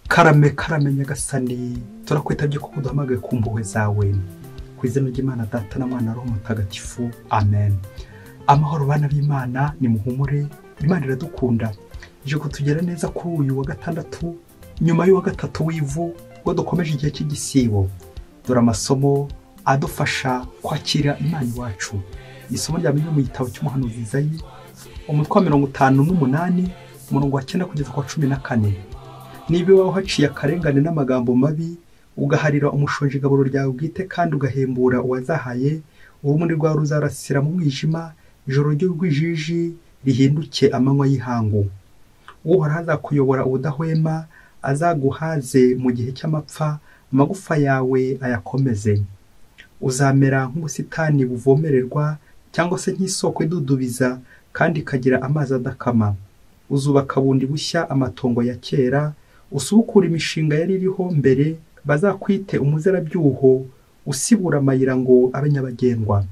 Karame karame Nyagasani, turakwitabye kuko uduhamagaye ku mpuhwe zawe. Ku izina ry'Imana Data na Mwana Roho Mutagatifu, amen. Amahoro bana b'Imana, nimuhumure, Imana iradukunda. Ije kutugera neza kuri uyu wa gatandatu, nyuma y'uwa gatatu w'ivu, ubwo dukomeje igihe cy'igisibo. Dore amasomo adufasha kwakira Imana iwacu. Isomo rya mbere mu gitabo cy'umuhanuzi Izayi, umutwe wa 58, umurongo wa 9 kugeza ku wa 14. Niba iwawe haciye akarengane n'amagambo mabi, ugaharira umushonji igaburo ryawe bwite kandi ugahembura uwazahaye, urumuri rwawe ruzarasira mu mwijima, ijoro ry'urwijiji rihinduke amanywa y'ihangu. Uhoraho azakuyobora ubudahwema, azaguhaze mu gihe cy'amapfa, amagufa yawe ayakomeze. Uzamera nk'ubusitani buvomererwa, cyangwa se nk'isoko idudubiza kandi ikagira amazi adakama. Uzubaka bundi bushya amatongo ya kera, usubukura imishinga yari iriho mbere, bazakwite umuzerabyuho, usibura amayira ngo abe nyabagendwa.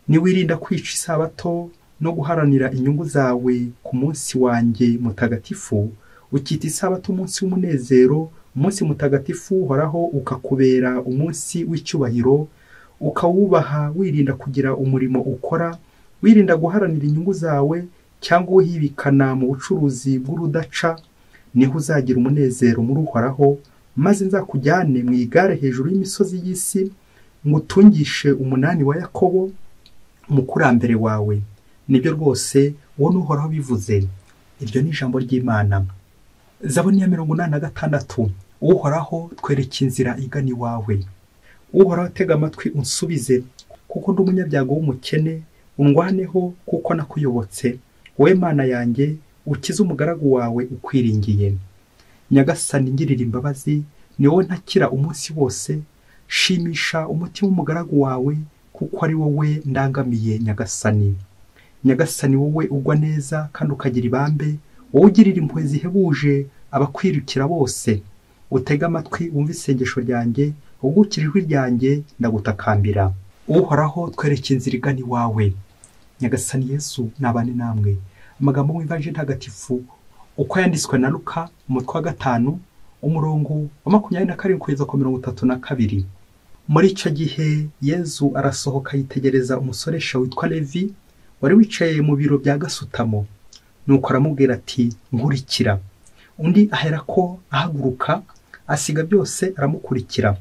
Niwirinda kwica isabato no guharanira inyungu zawe ku munsi wanjye mutagatifu, ukita isabato umunsi w'umunezero, umunsi mutagatifu uhoraho ukakubera umunsi w'icyubahiro, ukawubaha wirinda kugira umurimo ukora, wirinda guharanira inyungu zawe cyangwa uhibikana mu bucuruzi bw'urudaca, niho uzagira umunezero muri Uhoraho, maze nzakujyane mu igare hejuru y'imisozi y'isi, ngutungishe umunani wa Yakobo, umukurambere wawe. Nibyo rwose, uwo ni Uhoraho bivuze. Iryo ni ijambo ry'Imana. Zaburi ya 86. Uhoraho, twereke inzira igana iwawe. Uhoraho, tega amatwi unsubize, kuko ndi umunyabyago w'umukene, undwaneho kuko nakuyobotse. Wowe Mana yanjye, ukize umugaragu wawe ukwiringiye. Nyagasani, ngirira imbabazi, ni wowe ntakira umunsi wose. Shimisha umutima w'umugaragu wawe, kuko ari wowe ndangamiye Nyagasani. Nyagasani, wowe ugwa neza kandi ukagira ibambe, wowe ugirira impuhwe zihebuje abakwirukira bose. Utega amatwi wumve isengesho ryanjye, ugukira ijwi ryanjye ndagutakambira. Uhoraho, twereke inzira igana iwawe. Nyagasani Yesu nabane namwe. Amagambo mu Ivanjiri ntagatifu uko yanditswe na Luka, umutwe wa 5, umurongo wa 27 kugeza ku 32. Muri icyo gihe Yezu arasohoka yitegereza umusoresha witwa Levi, wari wicaye mu biro bya gasutamo. Nuko aramubwira ati: nkurikira. Undi aherako ahaguruka, asiga byose aramukurikira.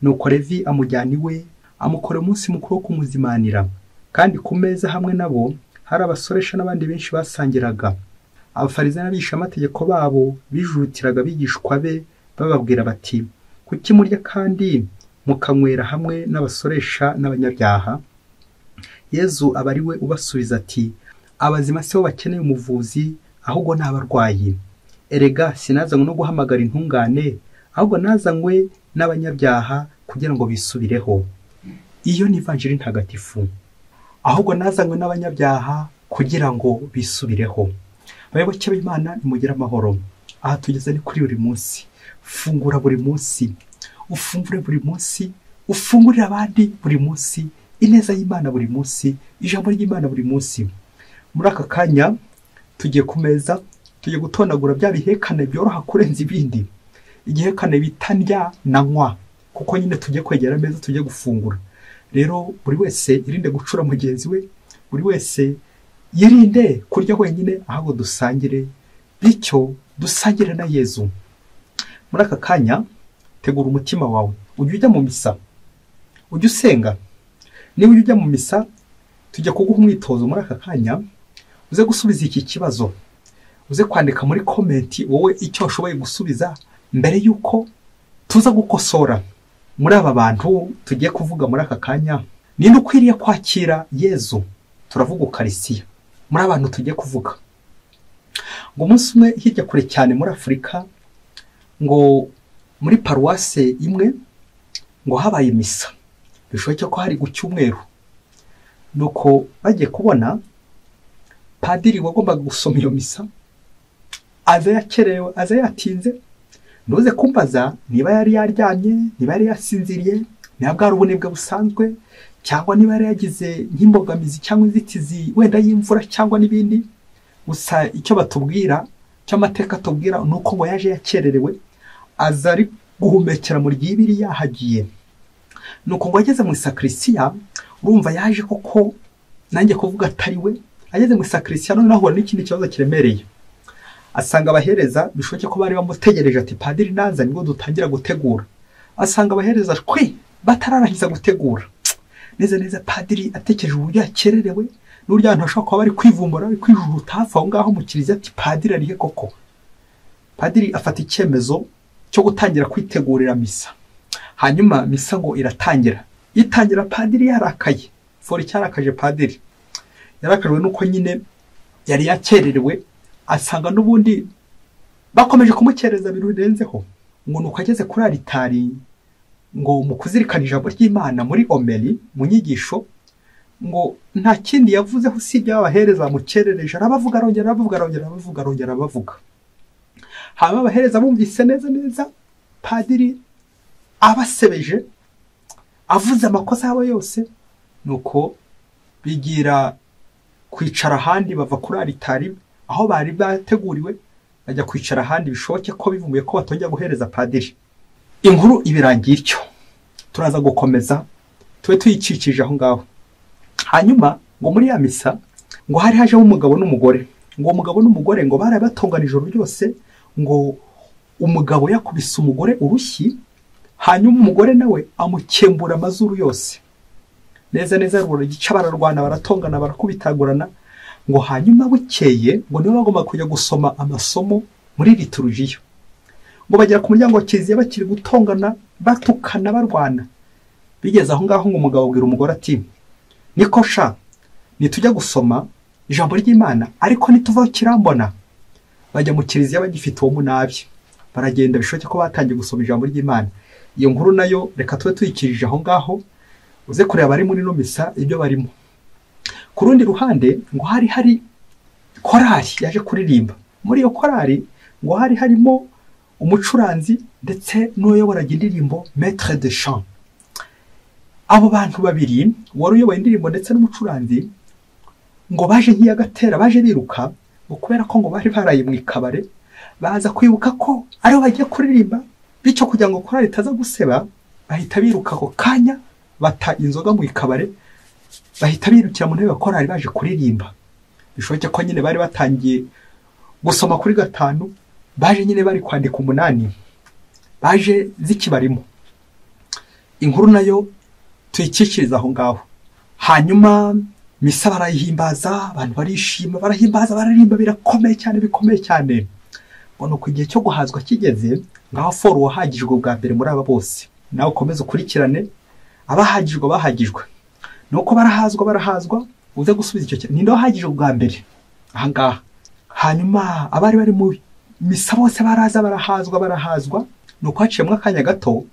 Nuko Levi amujyana iwe, amukora umunsi mukuru wo kumuzimanira. Kandi ku meza hamwe nabo hari abasoresha n'abandi benshi basangiraga. Abafarisayo n'abigishamategeko babo bijutiraga abigishwa be, bababwira bati: kuki murya kandi mukanywera hamwe n'abasoresha n'abanyabyaha? Yezu aba ari we ubasubiza ati: abazima si bo bakeneye umuvuzi, ahubwo ni abarwayi. Erega sinazanywe no guhamagara intungane, ahubwo nazanywe n'abanyabyaha kugira ngo bisubireho. Iyo ni Ivanjiri ntagatifu. Ahubwo nazanywe n'abanyabyaha kugira ngo bisubireho. Abayoboke b'Imana, nimugire amahoro. Aha tugeze ni kuri buri munsi. Fungura buri munsi, ufungure buri munsi, ufungurire abandi buri munsi, ineza y'Imana buri munsi, ijambo ry'Imana buri munsi. Muri aka kanya tugiye ku meza, tugiye gutondagura bya bihekane byoroha kurenza ibindi. Igihekane bita ndya na nywa, kuko nyine tugiye kwegera ameza, tugiye gufungura. Rero buri wese yirinde gucura mugenzi we, buri wese yirinde kurya wenyine, ahubwo dusangire, bityo dusangire na Yezu. Muri aka kanya tegura umutima wawe, ujye ujya mu misa, ujye usenga. Niba ujya mu misa, tujya kuguha umwitozo muri aka kanya, uze gusubiza iki kibazo, uze kwandika muri komenti wowe icyo washoboye gusubiza mbere yuko tuza gukosora. Muri aba bantu tugiye kuvuga muri aka kanya, ninde ukwiriye kwakira Yezu? Turavuga Ukarisiya. Muri abantu tugiye kuvuga, ngo umunsi umwe hirya kure cyane muri Afurika, ngo muri paruwase imwe ngo habaye misa, bishoboke ko hari ku cyumweru. Nuko bagiye kubona padiri wagombaga gusoma iyo misa aza yakerewe, aza yatinze. Ntuze kumbaza niba yari yaryamye, niba yari yasinziriye, niba bwari ubunebwe busanzwe, cyangwa niba yari yagize nk'imbogamizi cyangwa inzitizi wenda y'imvura cyangwa n'ibindi. Gusa icyo batubwira Cy'amateka tubwira ni uko ngo yaje yakererewe, aza ari guhumekera mu ryibiri yahagiye. Nuko ngo ageze mu isakrisiya, urumva yaje koko nanjye kuvuga atari we, ageze mu isakrisiya noneho ahura n'ikindi kibazo kiremereye. Asanga abahereza bishoboke ko bari bamutegereje, ati padiri naza nibwo dutangira gutegura. Asanga abahereza shwi batararangiza gutegura. Neza neza padiri atekereje uburyo yakererewe n'uburyo abantu bashobora kuba bari kwivumbura, bari kwijujuta hafi aho ngaho mu kiliziya, ati padiri arihe koko? Padiri afata icyemezo cyo gutangira kwitegurira misa. Hanyuma misa ngo iratangira. Itangira padiri yarakaye. Fora icyarakaje padiri, yarakajwe nuko nyine yari yakererewe, asanga n'ubundi bakomeje kumukereza birenzeho. Ngo nuko ageze kuri alitari, ngo mu kuzirikana ijambo ry'Imana muri omeri, mu nyigisho, ngo nta kindi yavuzeho usibye abahereza bamukerereje, arabavuga arongera arabavuga arongera arabavuga arongera arabavuga. Hanyuma abahereza bumvise neza neza padiri abasebeje, avuze amakosa yabo yose, nuko bigira kwicara ahandi, bava kuri alitari aho bari bateguriwe bajya kwicara ahandi, bishoboke ko bivumbuye ko batongera guhereza padiri. Inkuru ibirangiye ityo, turaza gukomeza tube tuyicikije aho ngaho. Hanyuma ngo muri ya misa ngo hari hajemo umugabo n'umugore, ngo umugabo n'umugore ngo bari batongana ijoro ryose, ngo umugabo yakubise umugore urushyi, hanyuma umugore nawe amukembura amazuru yose. Neza neza gica bararwana, baratongana, barakubitagurana. Ngo hanyuma bukeye ngo nibo bagomba kujya gusoma amasomo muri liturujia. Ngo bagera ku muryango wa kiliziya bakiri gutongana, batukana, barwana. Bigeze aho ngaho ngo umugabo abwira umugore ati niko sha, nitujya gusoma ijambo ry'Imana ariko nituvaho kirambona. Bajya mu kiliziya bagifite uwo munabi, baragenda bishoboke ko batangiye gusoma ijambo ry'Imana. Iyo nkuru nayo reka tube tuyikirije aho ngaho, uze kureba bari muri no misa ibyo barimo. Ku rundi ruhande ngo hari hari korali yaje kuririmba. Muri iyo korali ngo hari harimo umucuranzi ndetse n'uyoboraga indirimbo, maître de chant. Abo bantu babiri, wari uyoboye indirimbo ndetse n'umucuranzi, ngo baje nk'iyagatera, baje biruka, ngo kubera ko ngo bari baraye mu ikabare, baza kwibuka ko ariho bagiye kuririmba, bityo kugira ngo korali itaza guseba, bahita biruka ako kanya, bata inzoga mu ikabare, bahita birukira mu ntebe ya korali baje kuririmba. Bishoboke ko nyine bari batangiye gusoma kuri 5, baje nyine bari kwandika 8, baje zikibarimo. Inkuru nayo tuyikikiriza aho ngaho. Hanyuma misa barayihimbaza, abantu barishima, barahimbaza, baririmba, birakomeye cyane, bikomeye cyane. Ngo ku gihe cyo guhazwa kigeze, ngaho foro wahagijwe bwa mbere muri aba bose. Nawe ukomeze ukurikirane abahagijwe bahagijwe. Nuko barahazwa barahazwa, uze gusubiza icyo kintu. Ninde wahagijwe bwa mbere aha ngaha? Hanyuma abari bari mu misa bose baraza barahazwa barahazwa. Nuko haciyemo akanya gato,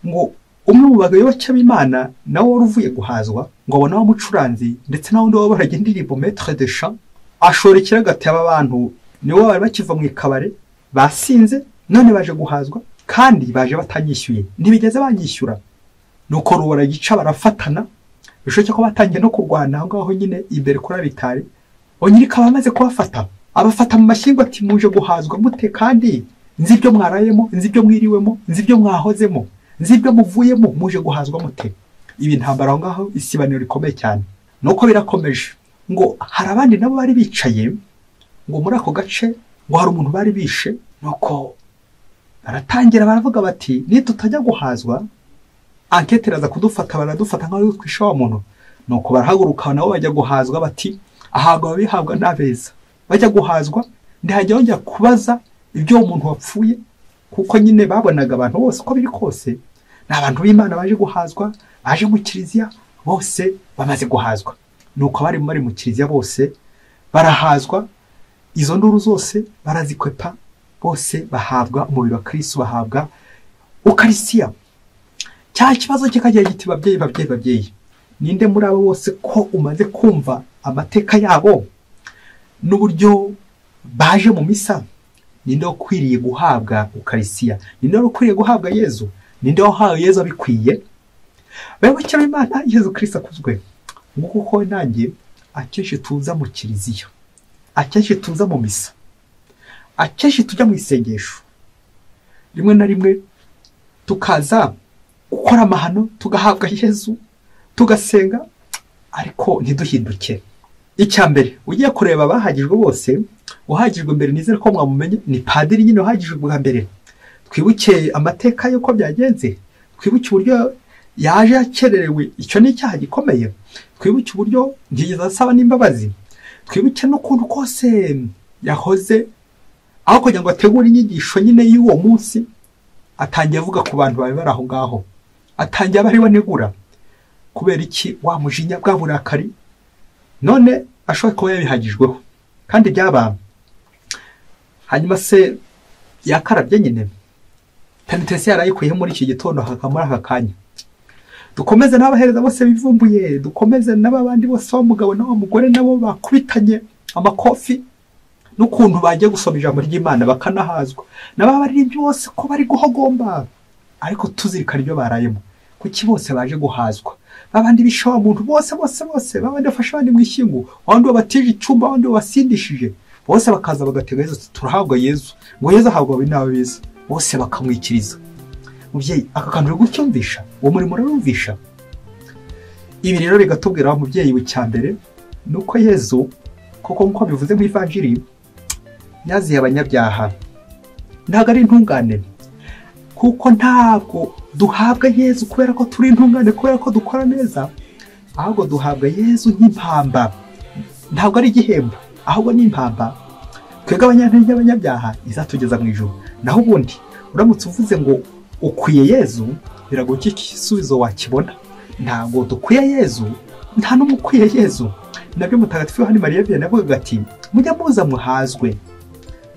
ngo umwe mu bayoboke b'Imana nawe wari uvuye guhazwa, ngo abone wa mucuranzi ndetse na wundi waboraga indirimbo maître de chant, ashora ikirago ati aba bantu nibo bari bakiva mu ikabare, basinze, none baje guhazwa kandi baje batanyishyuye, ntibigeze banyishyura. Nuko rubora gica barafatana, bishoboke ko batangiye no kurwana aho ngaho nyine imbere kuri alitari. Onyirika bamaze kubafata, abafata mu mashyingo ati muje guhazwa mute kandi nzi ibyo mwarayemo, nzi ibyo mwiriwemo, nzi ibyo mwahozemo, nzi ibyo muvuyemo, muje guhazwa mute? Ibi ntambara aho ngaho isibaniro rikomeye cyane. Nuko birakomeje, ngo hari abandi nabo bari bicaye ngo muri ako gace, ngo hari umuntu bari bishe. Nuko baratangira baravuga bati nitutajya guhazwa ankete iraza kudufata, baradufata nkaho twishe wa muntu. Nuko barahaguruka nabo bajya guhazwa, bati ahabwa bihabwa nabeza. Bajya guhazwa, ndihajya bajya kubaza ibyo umuntu wapfuye, kuko nyine babonaga abantu bose uko biri kose ni abantu b'Imana baje guhazwa, baje mu kiliziya bose bamaze guhazwa. Nuko bari bari mu kiliziya bose barahazwa, izo nduru zose barazikwepa, bose bahabwa umubiri wa Kristo, bahabwa Ukarisiya. Cya kibazo kikagira giti babyeyi babyeyi babyeyi, ninde muri abo bose ko umaze kumva amateka yabo n'uburyo baje mu misa, ninde ukwiriye guhabwa Ukarisiya? Ninde ukwiriye guhabwa Yezu? Ninde wahawe Yezu abikwiye? Bayoboke b'Imana, Yezu Kristo akuzwe. Nguko uko nanjye akenshi tuza mu kiliziya, akenshi tuza mu misa, Akenshi tujya mu isengesho rimwe na rimwe tukaza gukora amahano, tugahabwa Yezu, tugasenga, ariko ntiduhinduke. Icya mbere ugiye kureba abahagijwe bose, uhagijwe mbere nizere ko mwamumenye ni padiri nyine uhagijwe bwa mbere. Twibuke amateka y'uko byagenze, twibuke uburyo yaje yakererewe, icyo ni icyaha gikomeye. Twibuke uburyo ntiyigeze asaba n'imbabazi, twibuke n'ukuntu kose yahoze aho kugira ngo ategure inyigisho nyine y'uwo munsi, atangiye avuga ku bantu bari bari aho ngaho, atangiye abari banegura. Kubera iki? Wa mujinya, bwa burakari, none ashobora kuba yabihagijweho kandi byaba. Hanyuma se yakarabye nyine, penitence yarayikuyeho muri iki gitondo muri aka kanya. Dukomeze n'abahereza bose bivumbuye, dukomeze n'abandi bose wa mugabo na wa mugore nabo bakubitanye amakofi n'ukuntu bagiye gusoma ijambo ry'Imana bakanahazwa, n'ababaririmbyi bose ko bari guhogomba, ariko tuzirikana ibyo barayemo. Kuki bose baje guhazwa? Babandi bishe wa muntu bose bose bose, babandi bafashe abandi mu ishyingo, abandi babatije icyumba, abandi babasindishije, bose bakaza bagatega Yezu, turahabwa Yezu, ngo Yezu ahabwa ababi n'abeza, bose bakamwikiriza. Mubyeyi, aka kantu uri gucyumvisha, uwo murimo urarumvisha. Ibi rero bigatubwira wa mubyeyi w'icya mbere nuko Yezu koko nkuko bivuze mu Ivanjiri yaziye abanyabyaha, ntabwo ari intungane, kuko ntabwo duhabwa Yezu kubera ko turi intungane, kubera ko dukora neza, ahubwo duhabwa Yezu nk'impamba. Ntabwo ari igihembo, ahubwo ni impamba twebwe abanyantege abanyabyaha izatugeza mu ijuru. Naho ubundi uramutse uvuze ngo ukwiye Yezu, biragoye ko igisubizo wakibona. Ntabwo dukwiye Yezu, nta n'umwe ukwiye Yezu. Nabyo Mutagatifu Yohani Mariya Vianney avuga ati mujya muza muhazwe,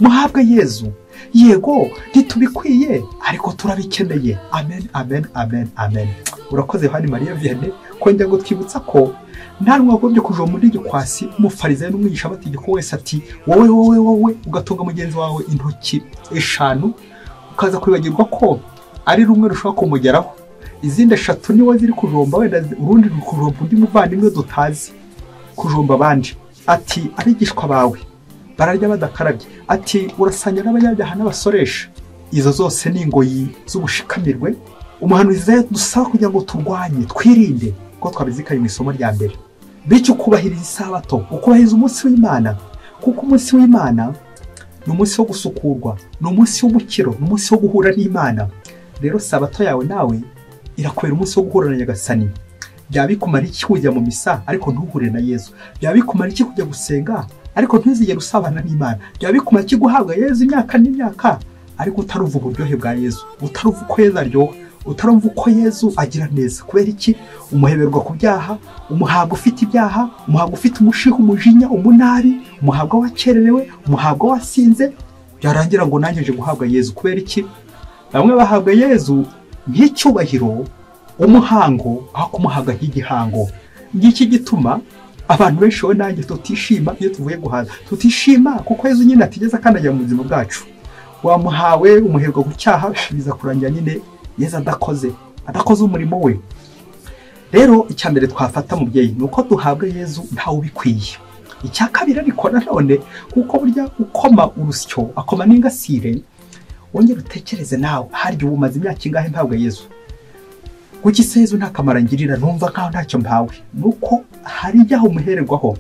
muhabwe Yezu. Yego ntitubikwiye ariko turabikeneye. Amen, amen, amen, amen. Urakoze Yohani Mariya Vianney kongera ngo twibutsa ko nta n'umwe wagombye kuja muri gikwasi umufarisayo n'umwigisha amategeko wese ati wowe wowe wowe, ugatunga mugenzi wawe intoki 5, ukaza kwibagirwa ko ari rumwe rushobora kumugeraho, izindi 3 niwe ziri kujomba, wenda urundi ruri kujomba undi muvandimwe dutazi, kujomba abandi. Ati abigishwa bawe bararya badakarabye, ati urasanya n'abanyabyaha n'abasoresha. Izo zose ni ingoyi z'ubushikamirwe umuhanuzi dusaba kugira ngo turwanye, twirinde, ko twabizikanye mu isomo rya mbere. Bityo ukubahiriza isabato, ukubahiriza umunsi w'Imana, kuko umunsi w'Imana ni umunsi wo gusukurwa, ni umunsi w'umukiro, ni umunsi wo guhura n'Imana. Rero sabato yawe nawe irakubera umunsi wo guhura na Nyagasani. Byaba bikumara iki kujya mu misa ariko ntuhure na Yezu? Byaba bikumara iki kujya gusenga ariko ntuzigere usabana n'Imana? Byaba bikumara iki guhabwa Yezu imyaka n'imyaka ariko utaruva uburyohe bwa Yezu, utaruva uko Yezu aryoha, utarumva uko Yezu agira neza? Kubera iki? Umuheberwa ku byaha, umuhabwa ufite ibyaha, umuhabwa ufite umushiha, umujinya, umunabi, umuhabwa wakererewe, umuhabwa wasinze, byarangira ngo nanjye nje guhabwa Yezu. Kubera iki? Bamwe bahabwa Yezu nk'icyubahiro, umuhango, aho kumuhabwa nk'igihango. Ngiki gituma abantu benshi wowe nanjye tutishima iyo tuvuye guhaza, tutishima kuko Yezu nyine atigeze akandagira mu buzima bwacu. Wamuhawe umuherwa ku cyaha, biza kurangira nyine Yezu adakoze umurimo we. Rero icya mbere twafata mubyeyi ni uko duhabwa Yezu ntawe ubikwiye. Icya kabiri ariko nanone, kuko burya ukoma urusyo akoma n'ingasire, wongere utekereze nawe, harya ubu umaze imyaka ingahe mpabwa Yezu? Kuki se Yezu nta kamaro angirira, numva nkaho ntacyo mpawe? Nuko hari ibyaha umuhererwaho.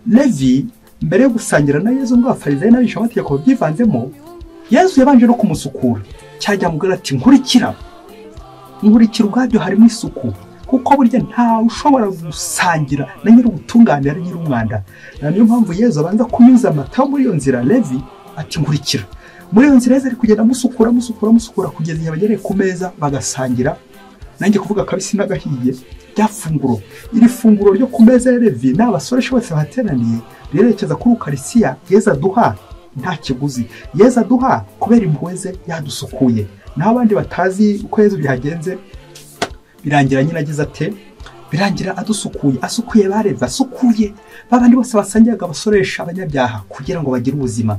Levi mbere yo gusangira na Yezu ngo abafarisayo n'abigishamategeko babyivanzemo, Yezu yabanje no kumusukura. Cyajya mugara ati nkurikira, nkurikira. Ubwabyo harimo isuku, kuko burya nta ushobora gusangira na nyir'ubutungane ari nyir'umwanda. Niyo mpamvu Yezu abanza kunyuza amata muri iyo nzira. Levi ati nkurikira. Muri iyo nzira Yezu ari kugenda amusukura, amusukura, amusukura kugeza igihe bagereye ku meza bagasangira. Nanjye kuvuga kabisi n'agahiye rya funguro, iri funguro ryo ku meza ya Levi n'abasoresha bose bahateraniye rirerekeza kuri Ukarisiya Yezu aduha nta kiguzi. Yezu aduha kubera impuhwe ze yadusukuye. Naho abandi batazi uko Yezu byagenze, birangira nyine agize ate? Birangira adusukuye, asukuye ba Levi, asukuye babandi bose basangiraga abasoresha, abanyabyaha, kugira ngo bagire ubuzima.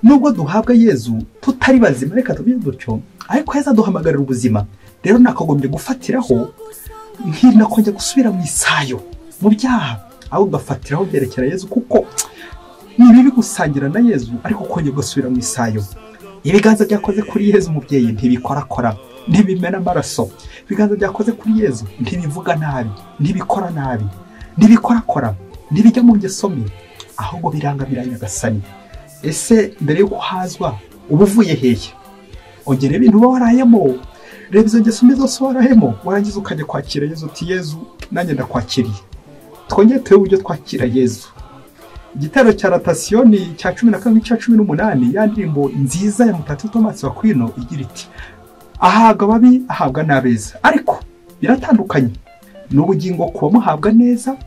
Nubwo duhabwa Yezu tutari bazima, reka tubivuge dutyo, ariko Yezu aduhamagarira ubuzima. Rero nakagombye gufatiraho nkirinda kongera gusubira mu isayo mu byaha, ahubwo ugafatiraho byerekera Yezu, kuko Ni bibi gusangira na Yezu ariko ukongera ugasubira mu isayo. Ibiganza byakoze kuri Yezu mubyeyi ntibikorakora, ntibimena amaraso. Ibiganza byakoze kuri Yezu ntibivuga nabi, ntibikora nabi, ntibikorakora, ntibijya mu ngeso mbi, ahubwo birangamira Nyagasani. Ese mbere yo kuhazwa uba uvuye hehe? Ongera ibintu uba warayemo, reba izo ngeso mbi zose warayemo, warangiza ukajya kwakira Yezu uti Yezu nanjye ndakwakiriye. Twongere turebe uburyo twakira Yezu. Igitero cya rotasiyoni cya 12 cya 18, ya ndirimbo nziza ya Mutagatifu Tomasi wa Akwino igira iti: ahabwa ababi, ahabwa n'abeza. Ariko biratandukanye, ni ubugingo ku bamuhabwa neza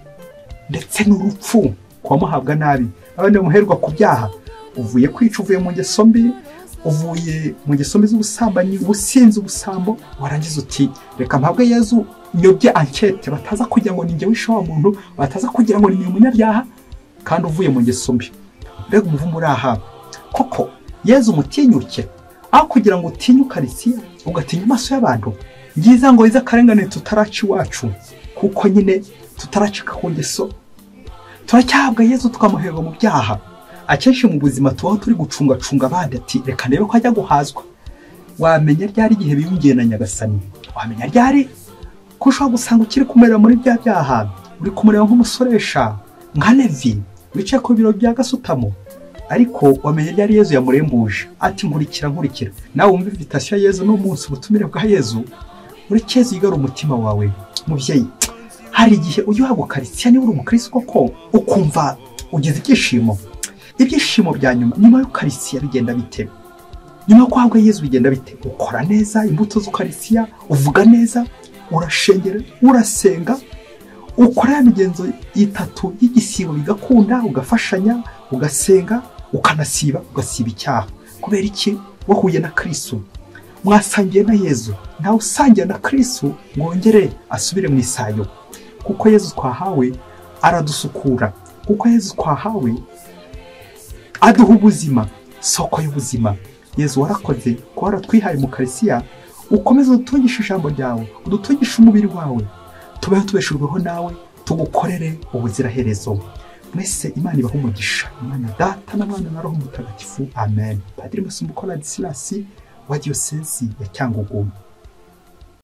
ndetse n'urupfu ku bamuhabwa nabi. Abandi bamuherwa ku byaha, uvuye kwica, uvuye mu ngeso mbi, uvuye mu ngeso mbi z'ubusambanyi, ubusinzi, ubusambo, warangiza uti reka mpabwe Yezu nyobye ankete, bataza kugira ngo ninjye wishe wa muntu, bataza kugira ngo ni umunyabyaha, kandi uvuye mu ngeso mbi. Mbega umuvumo uri aha! Koko Yezu mutinyuke, aho kugira ngo utinye Ukarisiya ugatinya amaso y'abantu. Ngiza ngo izakarengane tutaraca iwacu, kuko nyine tutaracika ku ngeso, turacyahabwa Yezu tukamuherwa mu byaha. Akenshi mu buzima tubaho turi gucungacunga abandi, ati reka ndebe ko ajya guhazwa. Wamenya ryari igihe biyongera na Nyagasani? Wamenya ryari ko ushobora gusanga ukiri kumureba muri bya byaha, uri kumureba nk'umusoresha, nka Levi wicaye ku biro bya gasutamo? Ariko wamenya ryari Yezu yamurembuje ati nkurikira, nkurikira. Nawe wumva invitation ya Yezu n'umunsi, ubutumire bwa Yezu, ureke Yezu yigare umutima wawe. Mubyeyi, hari igihe ujya uhabwa Ukarisiya niba uri umukristo koko ukumva ugize ibyishimo. Ibyishimo bya nyuma nyuma y'Ukarisiya bigenda bite? Nyuma yo guhabwa Yezu bigenda bite? Ukora neza imbuto z'Ukarisiya, uvuga neza, urashengera, urasenga, ukora ya migenzo itatu y'igisibo bigakunda, ugafashanya, ugasenga, ukanasiba, ugasiba icyaha. Kubera iki? Wahuye na Kristo, mwasangiye na Yezu. Ntawe usangiye na Kristo ngo wongere asubire mu isayo, kuko Yezu twahawe aradusukura, kuko Yezu twahawe aduha ubuzima, soko y'ubuzima. Yezu warakoze kuba waratwihaye mu Ukarisiya, ukomeze udutungishe ijambo ryawe, udutungishe umubiri wawe, tubeho tubeshejweho nawe, tugukorere ubuziraherezo. Mwese Imana ibahe umugisha. Imana Data na Mwana na Roho Mutagatifu. Amen. Padiri Masumbuko Ladislas wa Diyosezi ya Cyangugu.